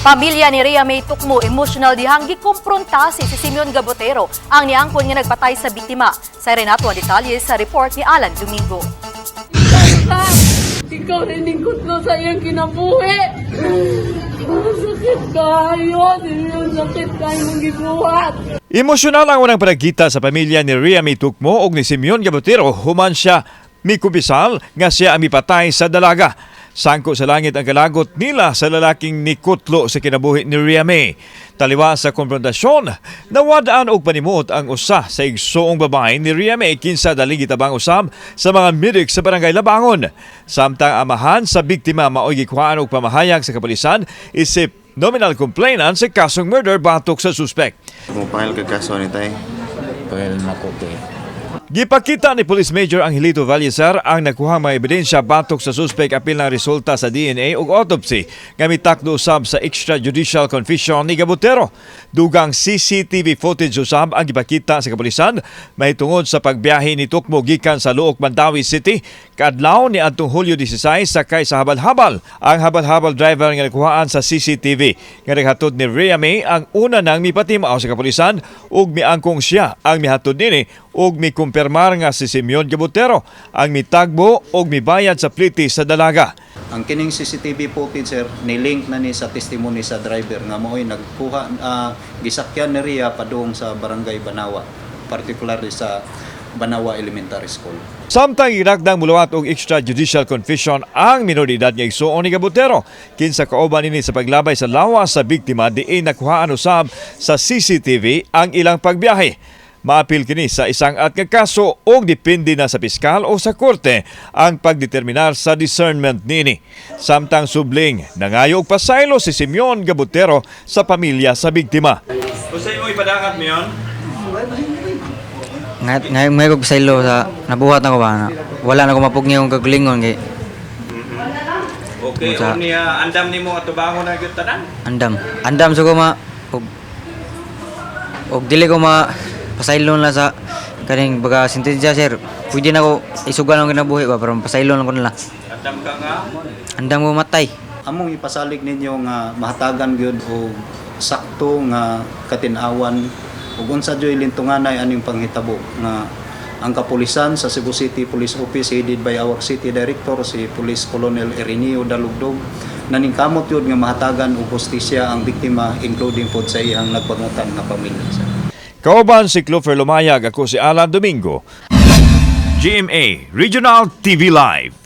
Pamilya ni Rhea May Tukmo, emotional dihang gikumpronta si Simeon Gabotero, ang niangkon nga nagpatay sa biktima. Sa Renato ang detalye sa report ni Alan Domingo. Ikaw rin kutlo sa iyang kinabuhi. Sakit kayo. Simeon, sakit kayo mong gibuhat. Emosyonal ang unang panagkita sa pamilya ni Rhea May Tukmo og ni Simeon Gabotero human siya mikumpisal nga siya ang mipatay sa dalaga. Sangko sa langit ang kalagot nila sa lalaking nikutlo sa kinabuhi ni Rhea May. Taliwa sa konfrontasyon, nawadaan og panimuot ang usa sa igsuong babae ni Rhea May kinsa dali gitabang usab sa mga medic sa Barangay Labangon. Samtang amahan sa biktima maoy gikuhaan og pamahayag sa kapulisan isip nominal complainant sa kasong murder batok sa suspect. Kung file ka kaso ni tay. Well, nako kay. Gipakita ni Police Major Angelito Vallecer ang nakuha mga ebidensya batok sa suspect apil ng resulta sa DNA ug autopsy nga mitakdo usab sa extrajudicial confession ni Gabutero. Dugang CCTV footage usab ang gipakita sa kapulisan mahitungod sa pagbiyahe ni Tukmo gikan sa Looc, Mandaue City kaadlaw ni adtong Hulyo 16 sakay sa habal-habal. Ang habal-habal driver nga nakuhaan sa CCTV nga naghatod ni Rhea May ang una nang mipatimaw sa kapulisan ug miangkong siya ang mihatod nini ug mikumpirmar nga si Simeon Gabutero ang mitagbo ug mibayad sa pliti sa dalaga. Ang kining CCTV footage, sir, ni-link na ni sa testimony sa driver nga mao'y nagkuha, gisakyan ni Ria padung sa Barangay Banawa, particularly sa Banawa Elementary School. Samtang girakdang muluwat og extrajudicial confession ang minor de edad nga igsuon ni Gabutero kinsa kauban nini sa paglabay sa lawas sa biktima diin nakuhaan usab sa CCTV ang ilang pagbiyahe. Maapil kini sa isang at nga kaso og depende na sa piskal o sa korte ang pagdeterminar sa discernment nini. Samtang subling, nangayo og pasaylo si Simeon Gabutero sa pamilya sa biktima. Unsay mo ipadangat mo yun? Ngay ngay may kog pasaylo sa nabuhat na ko ba na. Wala na ko mapugni akong kagalingon kay Okay, unya andam nimo atubangon na gyud tanan. Andam. Andam sa ko ma og dili ko ma pasaylo na sa kaning baga sentensya, sir. Pwede na ko isugal ang kinabuhi ba, pero pasaylo lang ko nila. Andam ka nga. Andam ko matay. Among ipasalig ninyo nga mahatagan gyud og sakto nga katin-awan ug unsa jud lintunganay aning panghitabo nga ang kapulisan sa Cebu City Police Office, headed by our City Director, si Police Colonel Ireneo Dalugdog, naningkamot yun nga mahatagan og hustisya ang biktima, including pod sa iyang nagpangutan nga pamilya, sir. Kauban si Clover Lumayag, ako si Alan Domingo. GMA Regional TV Live.